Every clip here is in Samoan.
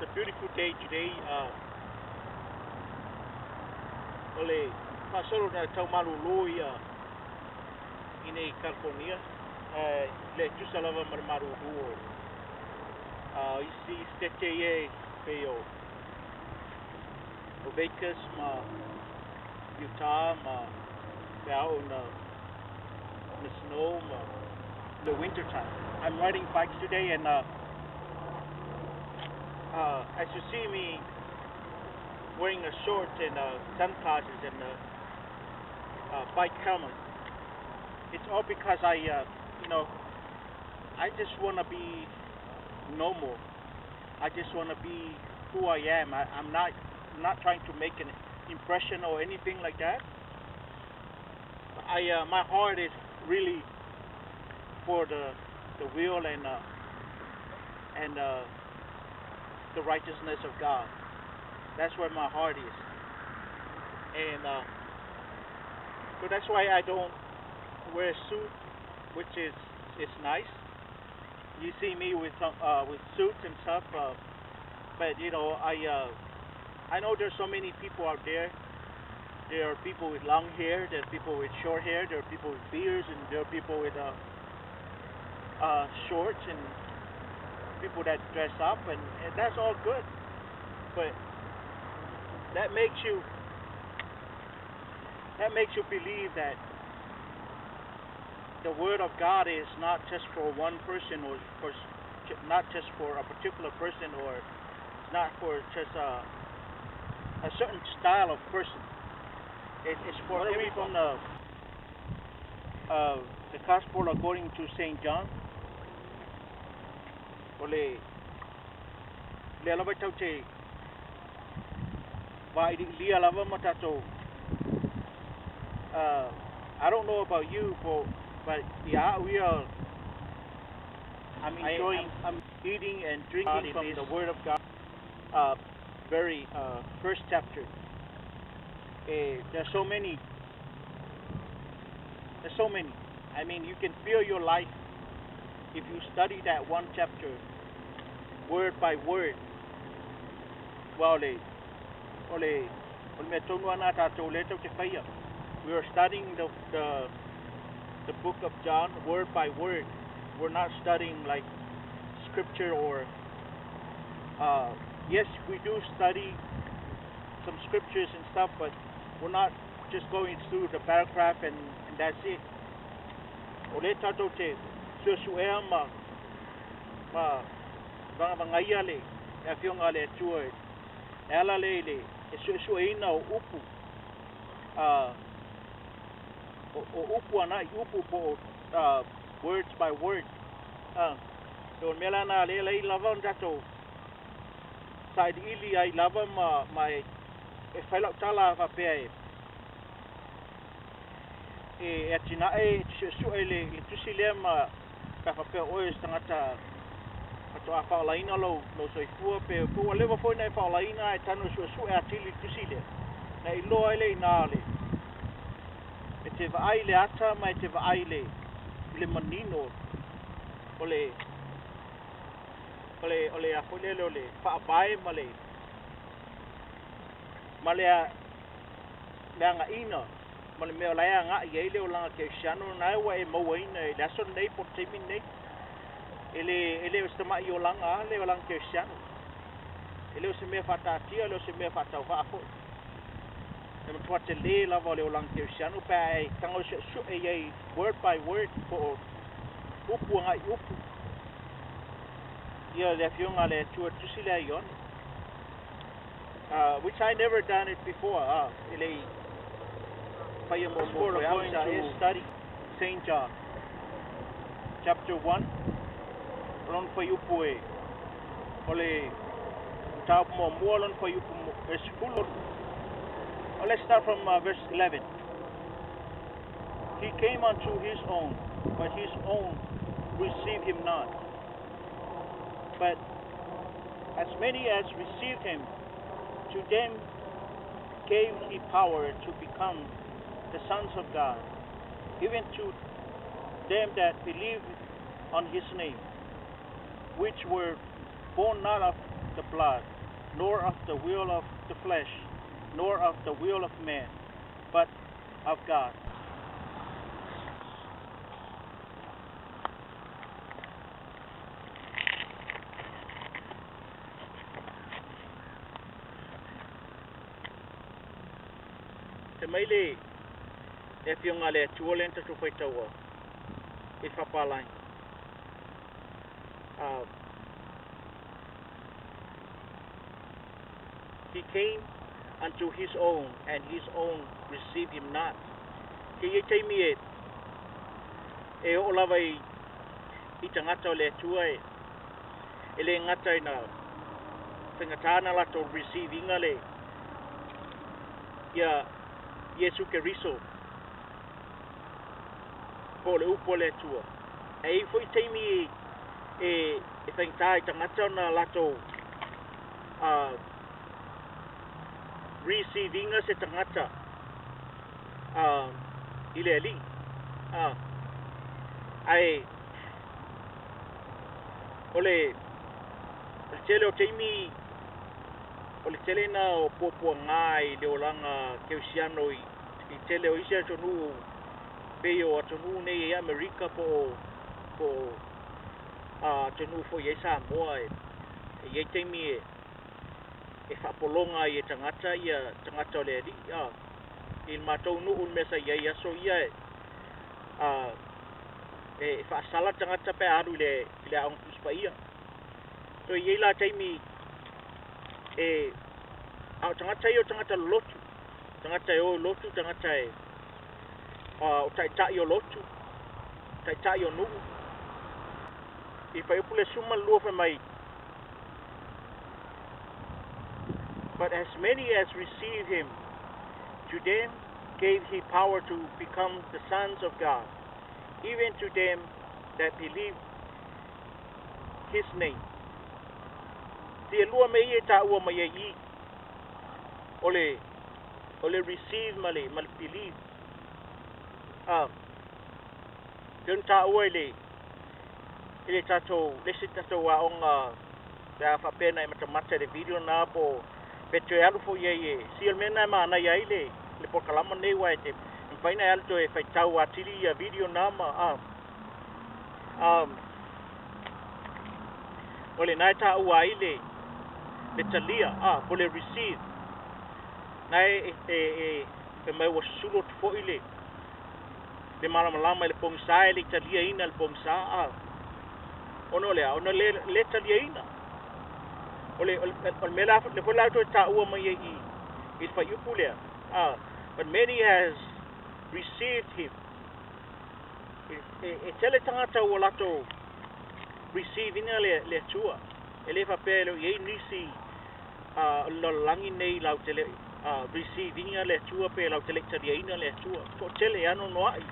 It's a beautiful day today. O le faasolo na tau malūlū ia i nei California, le tusa lava ma le malūlū o isi state ia e pei o Vegas ma Utah ma pe a oo ina snow ma the winter time. I'm riding bikes today and as you see me wearing a short and sunglasses and a bike helmet, it's all because I just want to be normal. I just want to be who I am. I'm not trying to make an impression or anything like that. My heart is really for the will and the righteousness of God. That's where my heart is, and so that's why I don't wear a suit, which is it's nice. You see me with some with suits and stuff, but you know I know there's so many people out there. There are people with long hair, there are people with short hair, there are people with beards, and there are people with shorts and people that dress up, and that's all good. But that makes you believe that the Word of God is not just for one person, or for not just for a particular person, or not for just a certain style of person. It's for every from the Gospel according to Saint John. Ole le lava tau te vai lia lava ma tatou. I don't know about you, but yeah, we are. I'm enjoying. I'm eating and drinking from the Word of God. Very first chapter. There's so many. There's so many. I mean, you can feel your life if you study that one chapter, word by word. Well, we are studying the book of John word by word. We're not studying like scripture or yes, we do study some scriptures and stuff, but we're not just going through the paragraph and that's it. O le tatou te suesuea ma vagavagai le afioga a le Atua e ala le i le e suesueina o upu o upu anai upu po words by word. So mea lana le lei lava ona tatou sailiili ai lava ma e fai lau tala faapea e atinae e suesue le tusi lea ma pe faapea oe se tagata faatoa faalaina lou soifua pe ua leva foi na e faalaina ae tanu e suesue atili tusi lea na iloa ai le inā le e te vaai le ata ma e te vaai le manino o le a foi lele o le faavae ma le agaiina ma le mea o lae agai ai le olaga kerisiano na ua e mauaina i le aso lenei po o le taimi lenei. E le o se tama'i olaga a le olaga kerisiano. E le o se mea faataatia, e le o se mea faatauvaa foi. E matua telē lava o le olaga kerisiano pe a e tago suesue iai word by word po o upu agai upu ia le afioga a le Atua tusi lea Ioane, which I never done it before. E lei faia muamua going to study Saint John chapter 1 lona fuaiupu e o le mataupu muamua lona fuaiupu e 10. Let's start from verse 11. He came unto his own, but his own received him not. But as many as received him, to them gave he power to become the sons of God, even to them that believe on his name, which were born not of the blood, nor of the will of the flesh, nor of the will of man, but of God. Te mai le e afioga a le Atua lea na tatou faitaua i le faapalagi. He came unto his own, and his own received him not. Ke i ai taimi e e oo lava i i tagata o le Atua e e le gata ina faigata na latou receive ina le ia Iesu Keriso po o le upu a le Atua. Ae i ai foi taimi e e faigata ai tagata ona latou receive ina se tagata i le Alii. Ae o le tele o taimi o le tele na o puapuaga i le olaga kerisiano i tele o isi atunuu pei o atunuu nei i Amerika po o po o atunuu foi i ai Samoa e i ai taimi e faapologa ai e tagata ia tagata o le Alii i le matou nuu i le mea sa i ai i aso ia e faasala tagata pe a alu i le Aoga Tusi Paia. So e i ai la taimi e a o tagata ia o tagata lolotu, tagata e o i lotu, tagata e o taitai o lotu, taitai o nuu. I fuaiupu le 12 fai mai, But as many as received him, to them gave he power to become the sons of God, even to them that believe his name. Ti e lua mea ia e taua mai ai i, o le, o le receive ma le, ma le believe. Pei ona taua i le, i le tatou, le isi tatou aoga pe a faapea na e matamata i le video na po pe toe alu foi i ai e si o le mea na e manaia ai le le polokalama nei aua e te mafai ona e alu toe faitau atili ia video na ma o lena e taua ai le le talia po le receive na e e e fai mai ua susulu atu foi le le malamalama i le pogisa e le i taliaina le pogisa ona o le a ona le le taliaina o le o le mea la le foi la toe taua mai ai i i le fuaiupu lea but many has received him e tele tagata ua latou receive ina le le Atua e le faapea e le o i ai nisi o le lalolagi nei latou te le receive ina le Atua pe latou te le i taliaina le Atua. Toatele e anoanoai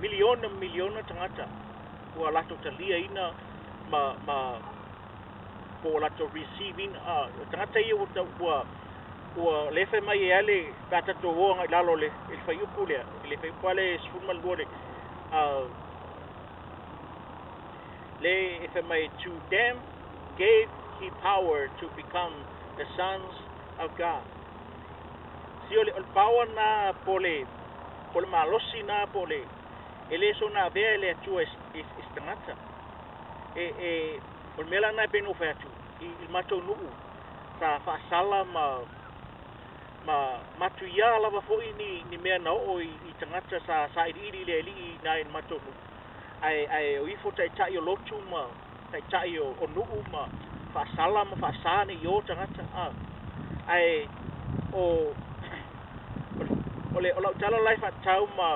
miliona ma miliona tagata ua latou taliaina ma ma po ua latou receive ina o tagata ia ua ua ua le fai mai e ale pe a tatou o agai i lalo i le fuaiupu lea i le fuaiupu lava lea 12 le le e fai mai to them gave he power to become the sons of God. Si o le power na po le po le malosi na po le e le soona avea e le Atua e se tagata. E e o le mea la lena e pei ona ou fai atu i le matou nuu sa faasala ma ma matuia lava foi ni ni mea na oo i tagata sa sailiili i le Alii i ina i le matou nuu ae ae o ifo taitai o lotu ma taitai o nuu ma faasala ma faasa nei i o tagata ae o o le o lau tala la e faatatau ma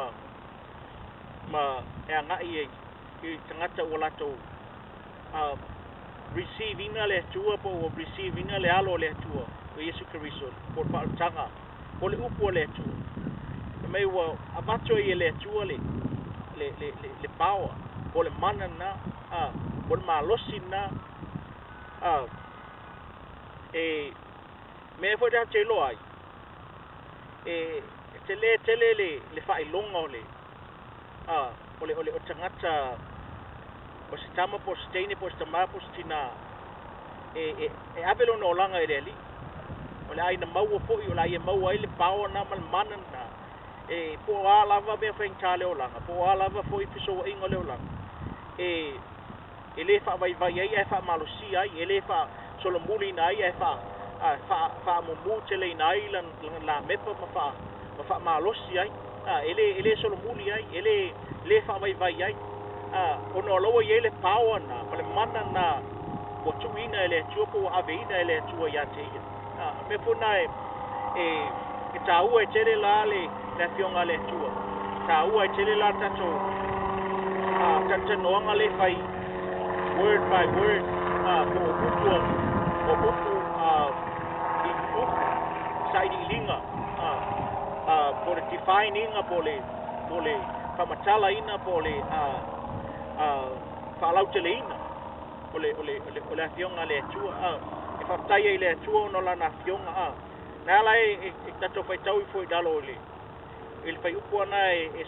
ma e agai i tagata ua latou receive ina le Atua po ua receive ina le alo o le Atua o Iesu Keriso po o le faaolataga po o le upu a le Atua. Fai mai ua avatu ai e le Atua le le le le power po o le mana lena po o le malosi lena e mea foi tatou te iloa ai e tele tele le le faailoga o le o le o le o tagata o se tama po o se teine po o se tamā po o se tinā e e ave lona olaga i le Alii. O le aiga maua fo'i o le a ia maua ai le paoa lena ma le mana lena e po o a lava mea faigata o le olaga, po o a lava foi fesoua'iga o le olaga e lē faavaivai ai ae faamalosia ai, e lē faasolomuliina ai ae faamumu teleina ai lana lamepa ma faamalosi ai. E lē solomuli ai, e lē faavaivai ai, ona o la ua iai le paoa na ma le mana na ua tuuina e le Atua po ua aveina e le Atua iā te ia. Mea foi na e tāua e tele la le afioga a le Atua, tāua e tele la tatou talatalanoaga le fai word by word, po o upu o upu i upu sailiiliga, po le define ina, po le faamatalaina, po le faalauteleina o le afioga a le Atua. E faafetai ai i le Atua ona o lana afioga na ala e tatou faitau ifo i lalo i le fuaiupu ana e 12.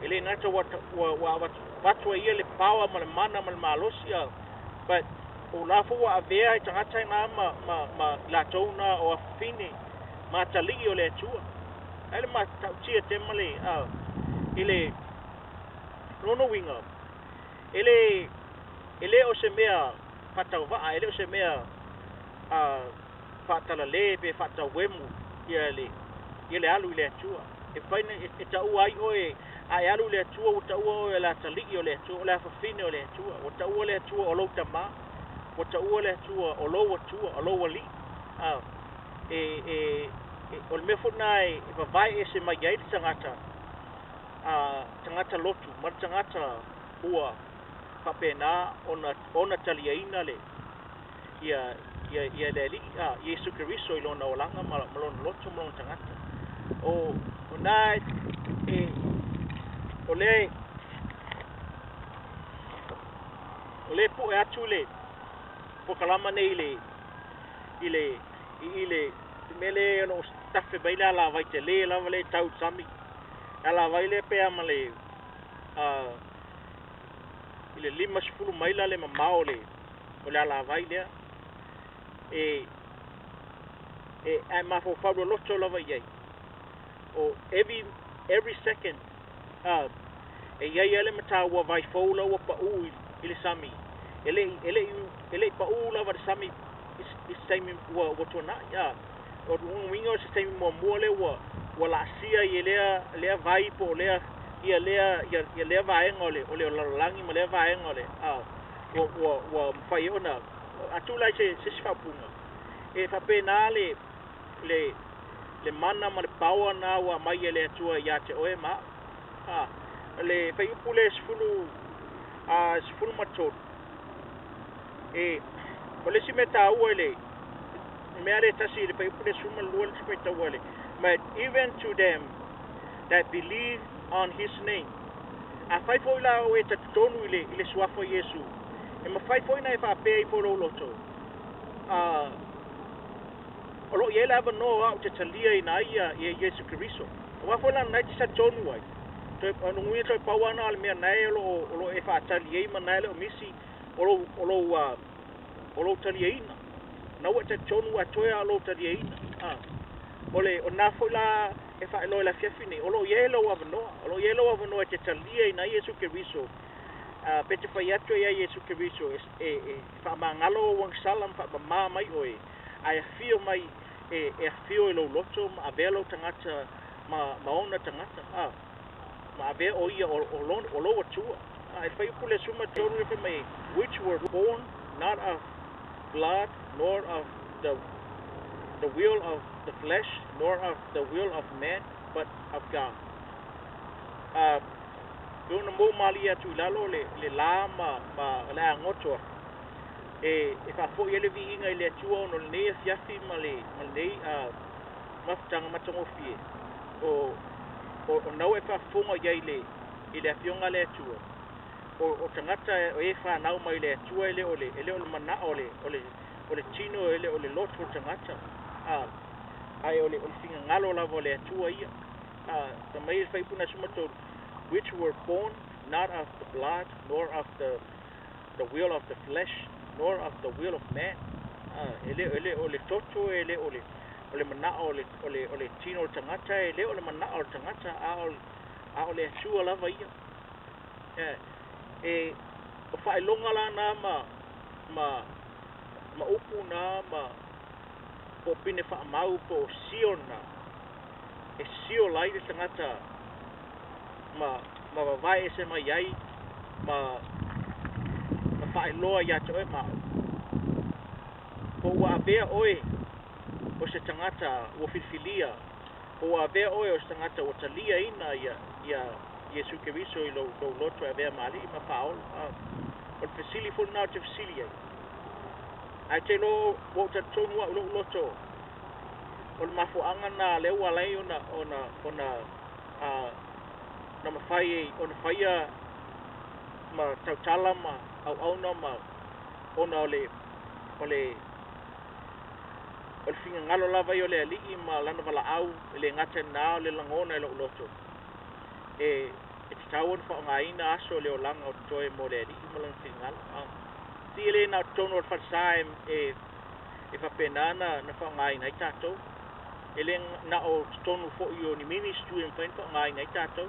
E le gata ua avatu ai ia le power ma le mana ma le malosi, but o la foi ua avea i tagata ina ma latou na o afafine ma atalii o le Atua. Ae le matautia tema le i le lona uiga e le o se mea faatauvaa, e le o se mea faatalale pe faatauemu ia le alu i le Atua. E faina e taua ai oe a e alu i le Atua, ua taua oe o le atalii o le Atua, o le afafine o le Atua, ua taua le Atua o lou tamā, ua taua le Atua o lou Atua, o lou alii. O le mea foi lena e vavae ese mai ai le tagata tagata lotu ma le tagata ua faapena ona taliaina le ia ia ia le alii Iesu Keriso i lona olaga ma lona loto ma lona tagata. O na e o le pu'e atu le pokalama nei i le mea le o loo tafe mai le alavai telē lava le tau sami le alavai lea pe a ma le i le 50 maila le mamao o le alavai lea e ae mafaufau loloto lava i ai o every second e iai a le mataua vai fou la ua pa'ū i le sami e le'i pa'ū lava le sami i se taimi ua tuana'i. O uiga o se taimi muamua lea ua laasia ai e lea vai po o lea ia lea ia lea vaega o le lalolagi ma lea vaega o le ua mafai ai ona atu la se isi faaupuga e faapena le mana ma le paoa na ua aumai e le Atua iā te oe ma a'u. Le fuaiupu le 13 e o le isi mea tāua i le mea le tasi i le fuaiupu le 12 le faitaua le, "But even to them that believe on his name." Afai foi la o e talitonu i le suafa o Iesu, e mafai foi na e faapea ifo lou loto, o loo i ai le avanoa a'u te talia ina ai ia Iesu Keriso. Auā foi la lena e te talitonu ai toe nuguia toe pau ana o le mea nae o loo e faatali ai ma nae le o misi o lou taliaina na ua e talitonu a toe a o lou taliaina. O le o na foi la e faailoa i le afiafi nei o loo i ai lou avanoa, o loo i ai lou avanoa e te talia ina Iesu Keriso, pe te fai atu ai Iesu Keriso e faamagalo ou agasala ma faamamā mai oe ae afio mai e afio i lou loto ma avea lou tagata ma ona tagata ma avea o ia o lou Atua. E fuaiupu le 13 le fai mai, "Which were born not of blood, nor of the will of the flesh, nor of the will of man, but of God." Pe ona mou malie atu i lalo le la ma le agoto atu e faafo'i ai le viiga i le Atua ona o lenei afiafi ma lenei mafutaga matagofie o nau e faafofoga i ai i le afioga a le Atua. O tagata o e fanau mai le Atua e le o le manao o le tino, e le o le loto o le tagata, ae o le finagalo lava o le Atua ia. Ta mai le fuaiupu na 13, "Which were born not of the blood, nor of the will of the flesh, nor of the will of man." E le o le toto, e le o le o le manao o le tino o le tagata, e le o le manao o le tagata, a o le Atua lava ia. E o faailoga la na ma upu na ma po o pine faamau po o sio na e sio lai le tagata ma vavae ese mai ai ma faailoa ia te oe ma au. Po ua avea oe o se tagata ua filifilia, po ua avea oe o se tagata ua taliaina ia Iesu Keriso i lou loto e avea ma alii ma faaola. O le fesili foi lena ou te fesili ai. Ae te iloa ua ou talitonu au i lou loto o le mafuaaga na lea ua ala ai ona na mafai ai ona faia ma tautala ma auauna ma ona o le finagalo lava ia o le Alii ma lana valaau e le gata i lena o le lagona i lou loto e tatau ona faaaogaina aso o le olaga o totoe mo le Alii ma lana finagalo. Si e le na o totonu o le falesa e faapena na faaaogaina ai tatou. E le na o totonu foi o ni ministry e mafai ona faaaogaina ai tatou.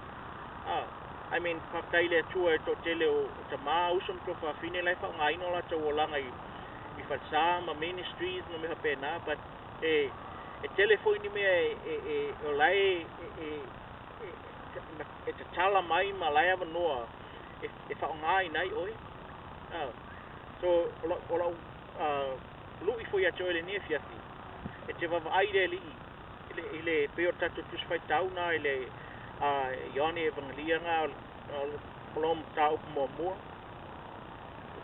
I mean, faafetai i le Atua e toatele o tamā, uso ma tuafafine la e faaaogaina o latou olaga i falesa ma ministries ma mea faapena, but e tele foi ni mea e o la e tatala mai ma la e avanoa e faaaogaina ai oe. So o lau lui foi ia te oe lenei afiafi e te vaavaai i le Alii i le pei o le tatou Tusi Faitau na i le Ioane Evagelia na o lo mataupu muamua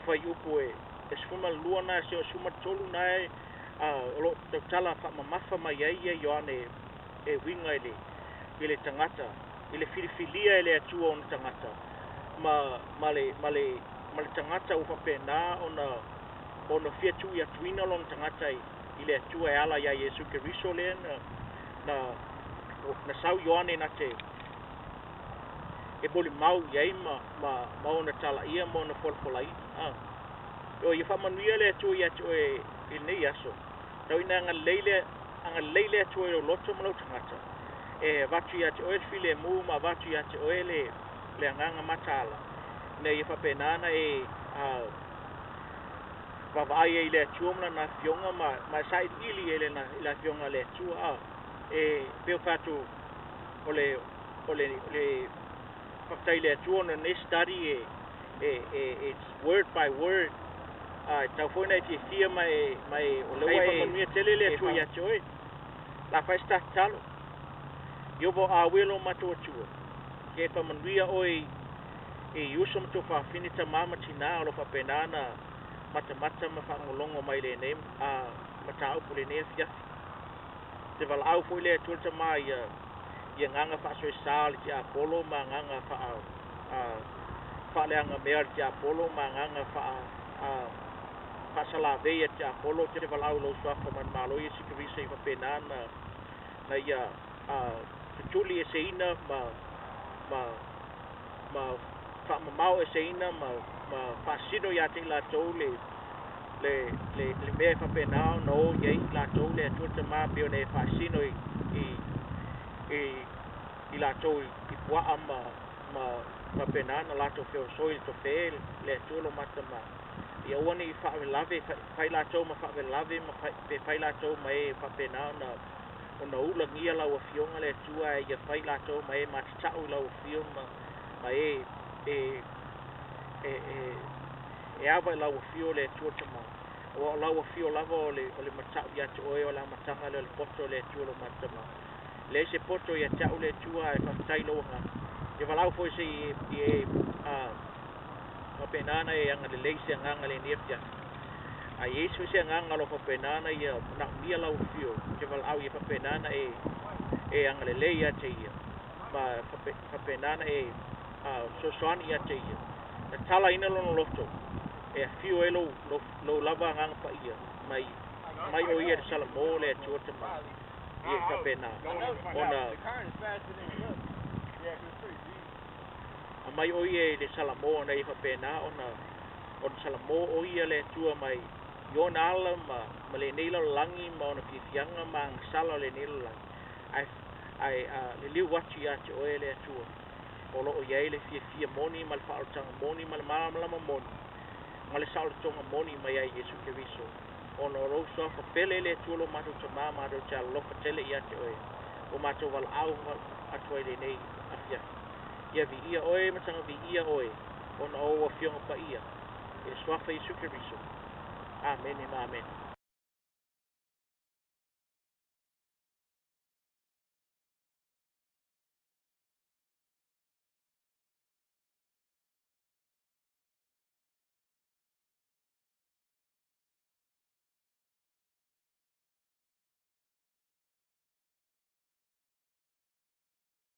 fuaiupu e 12 na seia oo 13 na e o loo tautala faamamafa mai ai ia Ioane e uiga i le tagata i le filifilia e le Atua ona tagata ma le tagata ua faapena ona fia tui atuina lona tagata i le Atua e ala iā Iesu Keriso lea na sau Ioane na te e molimau i ai ma ona talaia ma ona folafolaina. O ia faamanuia le Atua ia te oe i lenei aso. Tau ina agalelei le Atua i lou loto ma lou tagata e avatu ia te oe le filemu ma avatu ia te oe le agaga mataala ina ia faapena ona e vaavaai ai i le Atua ma lana afioga ma sailiili ai i le afioga a le Atua. E pei o fai atu o le faafetai i le Atua ona lenei study e it's word by word. Tau foi na e fiafia ma e o lea ua e faamanuia tele le Atua ia te oe. La fai se tatalo. Ieova o auē lo matou Atua, ke faamanuia oe i uso ma tuafafine, tamā ma tinā o lo faapena na matamata ma faalogologo mai lenei mataupu lenei afiafi. Te valaau foi le Atua le Tamā ia agaga faasoesa o le tiapolo ma agaga faaleagamea o le tiapolo ma agaga faasalavei a tiapolo. Te valaau i lou suafa manumalo Iesu Keriso i faapena na ia tutuli eseina ma faamamao eseina ma faasino ia te i latou le mea e faapena ona o i ai latou le Atua Tamā pei ona e faasino i latou i puaa ma faapena na latou feosoi i le tofe le Atua lo matamā. Ia aua ne i faalavelave fai latou ma faalavelave ma pe fai latou ma e faapena ona ulagia lau afioga le Atua, ae ia fai latou ma e matatau i lau afio ma e ava i lau afio le Atua Tamā. Aua o lau afio lava o le matau ia te oe o le amataga lea o le poto le Atua lo matamā. Leai se poto ia te au le Atua, ae faafetai lou agaga. Ia valaau foi se i e faapena ona e agalelei se agaga lenei afiafi. A i ai foi se agaga o lo faapena ona ia manaomia lau afio, te valaau ia faapena ona e agalelei ia te ia ma faapena ona e fesoasoani ia te ia. Tatalaina lona loto e afio ai lou lava agaga paia mai o ia le Salamo le Atua Tamā. Ia faapena ona aumai o ia i le Salamo ona ia faapena ona Salamo o ia le Atua mai i ona ala ma ma lenei lalolagi ma ona fiafiaga ma agasala o lenei lalolagi, ae ae liliu atu ia te oe le Atua o lo o i ai le fiafia moni ma le faaolataga moni ma le malamalama moni ma le saolotoga moni mai ai Iesu Keriso. Ona o lou suafa pele le Atua lo matou Tamā, matou te alolofa tele ia te oe, ua matou valaau atu ai lenei afiafi. Ia viia oe ma taga viia oe, ona o ou afioga paia, i le suafa Iesu Keriso. Amene ma amene.